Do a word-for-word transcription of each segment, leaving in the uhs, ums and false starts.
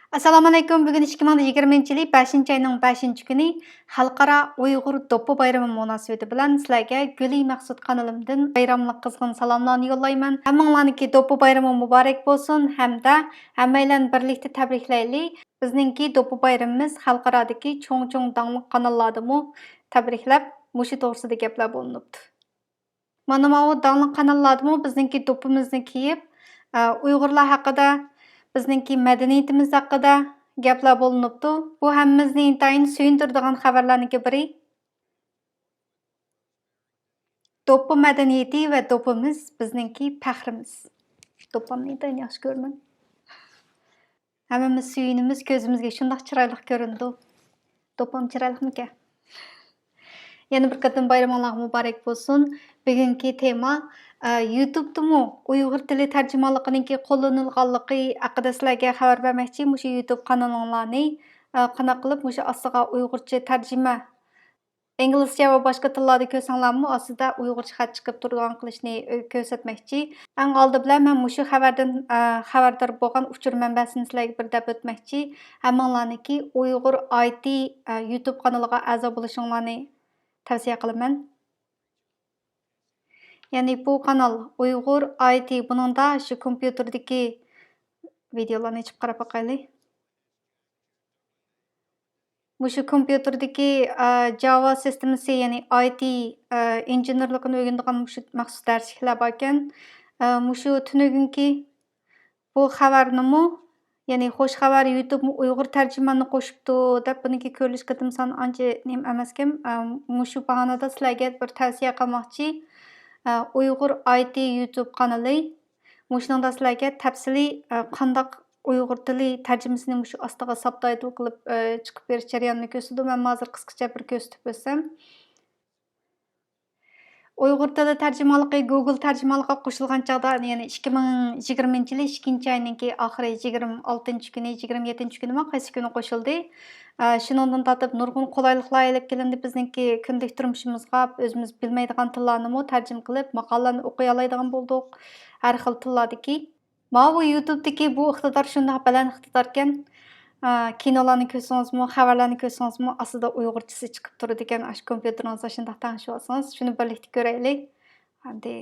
ئەسسالامۇئەلەيكۇم. بۈگۈن ئىككى مىڭ يىگىرمىنچى يىلى بەشىنچى ئاينىڭ بەشىنچى كۈنى، خەلقئارا ئۇيغۇر دوپپا بايرىمى مۇناسىۋىتى بىلەن سىلەرگە گۈلى مەخسۇت قانىلىمدىن بايراملىق قىزغىن سالاملارنى يوللايمەن. ھەممىڭلارنىڭكى دوپپا بايرىمى مۇبارەك بولسۇن ھەمدە ھەممەيلەن بىرلىكتە تەبرىكلەيلى. بىزنىڭكى دوپپا بايرىمىمىز خەلقئارادىكى چوڭ-چوڭ داڭلىق قاناللاردىمۇ تەبرىكلەپ، مۇشۇ توغرىسىدا گەپلەر بولۇنۇپتۇ. مانا ماۋۇ داڭلىق قاناللاردىمۇ بىزنىڭكى دوپپىمىزنى كىيىپ، ئە، ئۇيغۇرلار ھەققىدە، بىزنىڭكى مەدەنىيىتىمىز ھەققىدە گەپلەر بولۇنۇپتۇ. بۇ ھەممىمىزنى ئىنتايىن سۆيۈندۈرىدىغان خەۋەرلەرنىڭكى بىرى. دوپپا مەدەنىيىتى ۋە دوپپىمىز بىزنىڭكى پەخرىمىز. دوپپامنى ئىنتايىن ياخشى كۆرىمەن. ھەممىمىز سۆيۈنىمىز، كۆزىمىزگە شۇنداق چىرايلىق كۆرۈنىدۇ. دوپپام چىرايلىقمىكەن؟ يەنە بىر قېتىم بايرىمىڭلارغا مۇبارەك بولسۇن. بۈگۈنكى تېما، ئە، يۇتۇبتىمۇ ئۇيغۇر تىلى تەرجىمانلىقىنىڭكى قوللىنىلغانلىقى ھەققىدە سىلەرگە خەۋەر بەرمەكچى. مۇشۇ يۇتۇب قانىلىڭلارنى، ئە، قانداق قىلىپ مۇشۇ ئاستىغا ئۇيغۇرچە تەرجىمە، ئىنگلىزچە ۋە باشقا تىللاردا كۆرسەڭلارمۇ، ئاستىدا ئۇيغۇرچە خەت چىقىپ تۇرىدىغان قىلىشنى، ئە، كۆرسەتمەكچى. ئەڭ ئالدى بىلەن مەن مۇشۇ خەۋەردىن، ئە، خەۋەردار بولغان ئۇچۇر مەنبەسىنى سىلەرگە بىر دەپ ئۆتمەكچى. ھەممىڭلارنىڭكى ئۇيغۇر ئاي تى، ئە، يۇتۇب قانىلىغا ئەزا بولۇشۇڭلارنى تەۋسىيە قىلىمەن. يەنى بۇ قانال ئۇيغۇر ئاي تى، بۇنىڭدا شۇ كومپيۇتېردىكى ۋىدېئولارنى ئېچىپ قاراپ باقايلى. مۇشۇ كومپيۇتېردىكى، ئە، جاۋا سىستېمىسى، يەنى ئاي تى، ئە، ئىنژېنېرلىقىنى ئۆگىنىدىغان مۇشۇ مەخسۇس دەرسلىكلەر باركەن. ئە، مۇشۇ تۈنۈگۈنكى بۇ خەۋەرنىمۇ، يەنى خوش خەۋەر، يۇتۇبمۇ ئۇيغۇر تەرجىماننى قوشۇپتۇ دەپ، بۇنىڭكى كۆرۈلۈش قېتىم سانى ئانچە نېمە ئەمەسكەن. ئە، مۇشۇ باھانىدا سىلەرگە بىر تەۋسىيە قىلماقچى. ئە، ئۇيغۇر ئاي تى يۇتۇب قانىلى. مۇشۇنىڭدا سىلەرگە تەپسىلىي، ئە، قانداق ئۇيغۇر تىلى تەرجىمىسىنى مۇشۇ ئاستىغا سابتايتىل قىلىپ، ئە، چىقىپ بېرىش جەريانىنى كۆرسىتىدۇ. مەن ھازىر قىسقىچە بىر كۆرسىتىپ ئۆتسەم. ئۇيغۇر تىلى تەرجىمانلىقى گۇگل تەرجىمانلىقىغا قوشۇلغان چاغدا، يەنى ئىككى مىڭ يىگىرمىنچى يىلى ئىككىنچى ئاينىڭكى ئاخىرى، يىگىرمە ئالتىنچى كۈنى، يىگىرمە يەتتىنچى كۈنىمۇ قايسى كۈنى قوشۇلدى. ئە، شۇنىڭدىن تارتىپ نۇرغۇن قولايلىقلار ئېلىپ كېلىندى بىزنىڭكى كۈندىلىك تۇرمۇشىمىزغا. ئۆزىمىز بىلمەيدىغان تىللارنىمۇ تەرجىمە قىلىپ، ماقالىلەرنى ئوقۇيالايدىغان بولدۇق. ھەر خىل تىللاردىكى. ماۋۇ يۇتۇبتىكى بۇ ئىقتىدار شۇنداق بەلەن ئىقتىداركەن. ئا، كىنولارنى كۆرسىڭىزمۇ، خەۋەرلەرنى كۆرسىڭىزمۇ، ئاستىدا ئۇيغۇرچىسى چىقىپ تۇرىدىكەن. ئاشۇ كومپيۇتېرىڭىزدا شۇنداق تەڭشىۋالسىڭىز، شۇنى بىرلىكتە كۆرەيلى. ئەمدى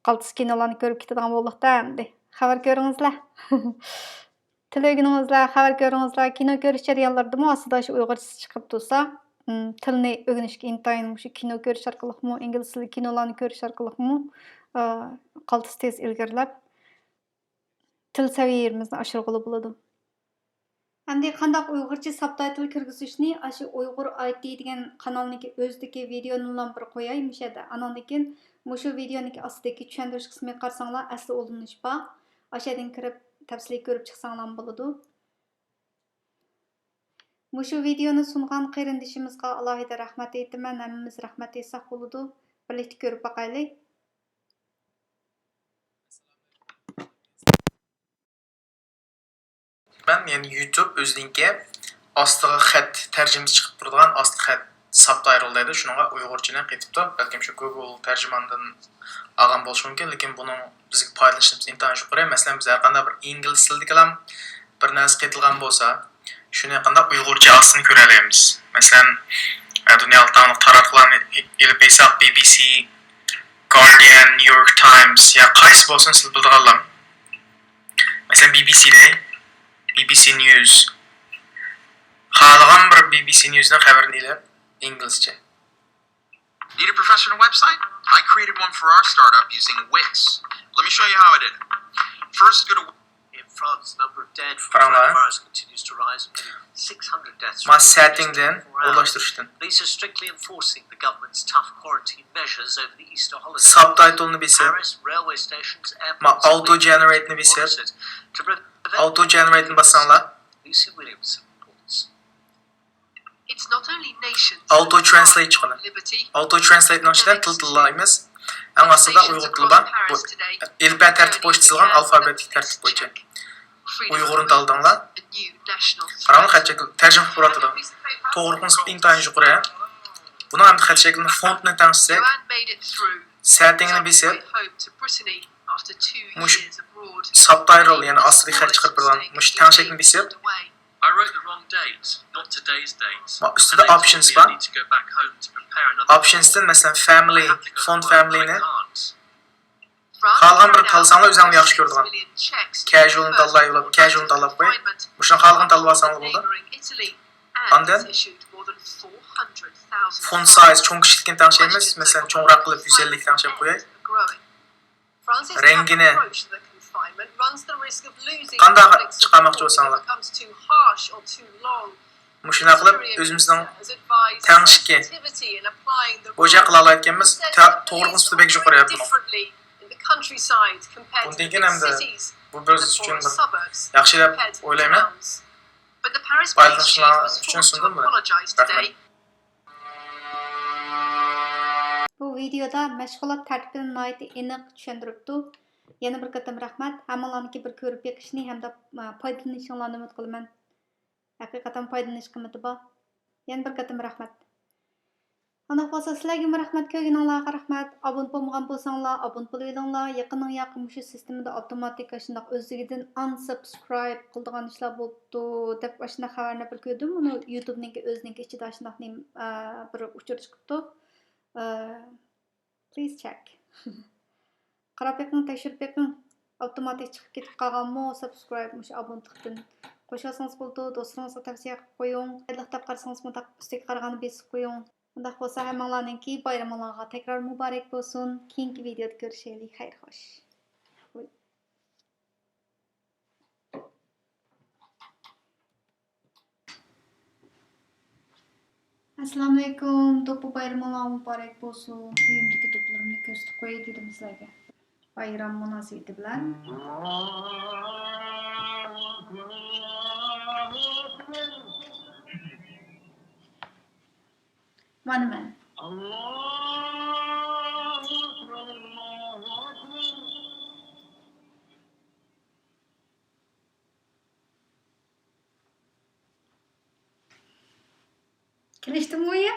قالتىس كىنولارنى كۆرۈپ كېتىدىغان بولدۇق-دە ئەمدى. خەۋەر كۆرۈڭلار. تىل ئۆگىنىڭلار، خەۋەر كۆرۈڭلار. كىنو كۆرۈش جەريانلىرىدىمۇ ئاستىدا شۇ ئۇيغۇرچىسى چىقىپ تۇرسا، ئىم، تىلنى ئۆگىنىشكە ئىنتايىن مۇشۇ كىنو كۆرۈش ئارقىلىقمۇ، ئىنگلىز تىلى كىنولارنى كۆرۈش ئارقىلىقمۇ، ئا، قالتىس تېز ئىلگىرىلەپ، تىل سەۋىيەمىزنى ئاشۇرغىلى بولىدۇ. ئەمدى قانداق ئۇيغۇرچە سابتايتىل كىرگۈزۈشنى ئاشۇ ئۇيغۇر ئاي تى دېگەن قانالنىڭكى ئۆزىدىكى ۋىدېئونىلا بىر قوياي مۇشۇ يەردە. ئاناندىن كېيىن مۇشۇ ۋىدېئونىڭكى ئاستىدىكى چۈشەندۈرۈش قىسمىغا قارىساڭلار ئەسلى ئۇلىنىش بار. ئاشۇ يەردىن كىرىپ تەپسىلىي كۆرۈپ چىقساڭلارمۇ بولىدۇ. مۇشۇ ۋىدېئونى سۇنغان قېرىندىشىمىزغا ئالاھىدە رەھمەت ئېيتىمەن. ھەممىمىز رەھمەت ئېيتساق بولىدۇ. بىرلىكتە كۆرۈپ باقايلى. مەن، يەنى يۇتۇب ئۆزىنىڭكى ئاستىغا خەت تەرجىمىسى چىقىپ تۇرىدىغان ئاستى خەت سابتايتىل دەيدۇ، شۇنىڭغا ئۇيغۇرچىنى قېتىپتۇ. بەلكىم شۇ گۇگل تەرجىماندىن ئالغان بولۇشى مۇمكىن، لېكىن بۇنىڭ بىزگە پايدىلىنىشىمىز ئىنتايىن يۇقىرى. مەسىلەن، بىز ھەرقانداق بىر ئىنگلىز تىلىدىكىلا بىر نەرسە قېتىلغان بولسا، شۇنى قانداق ئۇيغۇرچە ئاستىنى كۆرەلەيمىز. مەسىلەن، ئە، دۇنيالىق داڭلىق تاراتقۇلارنى ئېلىپ ئېيتساق، بى بى سى، گاردىيەن، نيۇ يورك تايمز يا قايسى بولسۇن سىز بىلىدىغانلار. مەسىلەن، بى بى سى دەي، بى بى سى نيۇز. خالىغان بىر بى بى سى نيۇزنىڭ خەۋىرىنى ئېلىپ، ئىنگلىزچە. Need a professional website? I created one for our startup using Wix. Let me show you how I did it. First, go to In France, the number of dead from قاراڭلار. Coronavirus continues to rise, with nearly six hundred deaths ما reported in the last سەتىڭدىن twenty-four hours. ئورۇنلاشتۇرۇشتىن. Police are strictly enforcing the government's tough quarantine measures over the Easter holiday. سابتايتىلنى بېسىپ، Paris, railway stations, ما airports, ئاۋتو جېنېرېيتنى بېسىپ، monitored to prevent ئاۋتو جېنېرېيتنى باسساڭلار. Lucy Williams reports. ئاۋتو ترانسلېيت چىقىدۇ. ئاۋتو ترانسلېيتنىڭ ئىچىدە تىل تىللايمىز. ئەڭ ئاستىدا ئۇيغۇر تىلى بار. بۇ ئېلىپبە تەرتىپ بويىچە تىزىلغان ئالفابېتىك تەرتىپ بويىچە. ئۇيغۇرنى تاللىدىڭلار. قاراڭلار، خەت شەكلى تەرجىمە قىلىپ بېرىۋاتىدۇ. توغرىلىق نىسبىتى ئىنتايىن يۇقىرى. بۇنىڭ ئەمدى خەت شەكلىنى، فونتنى تەڭشىسەك، سېتىڭنى بېسىپ، مۇشۇ سابتايتىل، يەنى ئاستىدىكى خەت چىقىرىپ بېرىدىغان مۇشۇ تەڭشەكنى بېسىپ، Wrote the wrong date, not today's date. ما ئۈستىدە options بار. Options تىن مەسىلەن family، font family نى خالىغان بىر تاللىساڭلار ئۆزۈڭلار ياخشى كۆرىدىغان. Casual نى تاللايۋېلىپ، casual نى تاللاپ قويۇڭ. مۇشۇنى خالىغان تاللىۋالساڭلار بولىدۇ. ئاندىن font size چوڭ كىچىكلىكىنى تەڭشەيمىز. مەسىلەن چوڭراق قىلىپ يۈز ئەللىككە تەڭشەپ قوياي. رەڭگىنى قانداق چىقارماقچى بولساڭلار. مۇشۇنداق قىلىپ ئۆزىمىزنىڭ تەڭشىكى بويىچە قىلالايدىكەنمىز. توغرىلىقى نىسبىتى بەك يۇقىرى بۇنىڭ. بۇندىن كېيىن ھەمدە بۇ بىز ئۈچۈن بىر ياخشى دەپ ئويلايمەن. پايدىلىنىشىڭلار ئۈچۈن سۇندۇم بۇنى. رەھمەت. بۇ ۋىدېيودا مەشغۇلات تەرتىپىنى ناھايىتى ئېنىق چۈشەندۈرۈپتۇ. يەنە بىر قېتىم رەھمەت. ھەممىڭلارنىڭكى بىر كۆرۈپ بېقىشنى ھەمدە، ئە، پايدىلىنىشىڭلارنى ئۈمىد قىلىمەن. ھەقىقەتەن پايدىلىنىش قىممىتى بار. يەنە بىر قېتىم رەھمەت. ئانداق بولسا سىلەرگىمۇ رەھمەت، كۆرگىنىڭلارغا رەھمەت. ئابۇنە بولمىغان بولساڭلار ئابۇنە بولۇۋېلىڭلار. يېقىننىڭ ياقى مۇشۇ سىستېمىدا ئاپتوماتىك ئاشۇنداق ئۆزلۈكىدىن ئانسابسكرايب قىلىدىغان ئىشلار بوپتۇ دەپ ئاشۇنداق خەۋەرنى بىر كۆردۈم. ئۇنى يۇتۇبنىڭكى ئۆزىنىڭكى ئىچىدە ئاشۇنداق نېمە، ئە، بىر ئۇچۇر چىقىپتۇ. ئە، please check. قاراپ بېقىڭ، تەكشۈرۈپ بېقىڭ. ئاپتوماتىك چىقىپ كېتىپ قالغانمۇ سابسكرايب مۇشۇ ئابۇنتلىقتىن؟ قوشۇۋالسىڭىز بولىدۇ، دوستلىرىڭىزغا تەۋسىيە قىلىپ قويۇڭ. پايدىلىق دەپ قارىسىڭىزمۇ ئۈستىگە قارىغاننى بېسىپ قويۇڭ. ئۇنداق بولسا ھەممىڭلارنىڭكى بايرىمىڭلارغا تەكرار مۇبارەك بولسۇن. كېيىنكى ۋىدېيودا كۆرۈشەيلى. خەير خوش. ئەسسالامۇئەلەيكۇم، دوپپا بايرىمىڭلار مۇبارەك بولسۇن. ئۆيۈمدىكى دوپپىلىرىمنى كۆرسىتىپ قوياي دېدىم سىلەرگە. بايرام مۇناسىۋىتى بىلەن. مانا مەن. كېلىشتىمۇ يا؟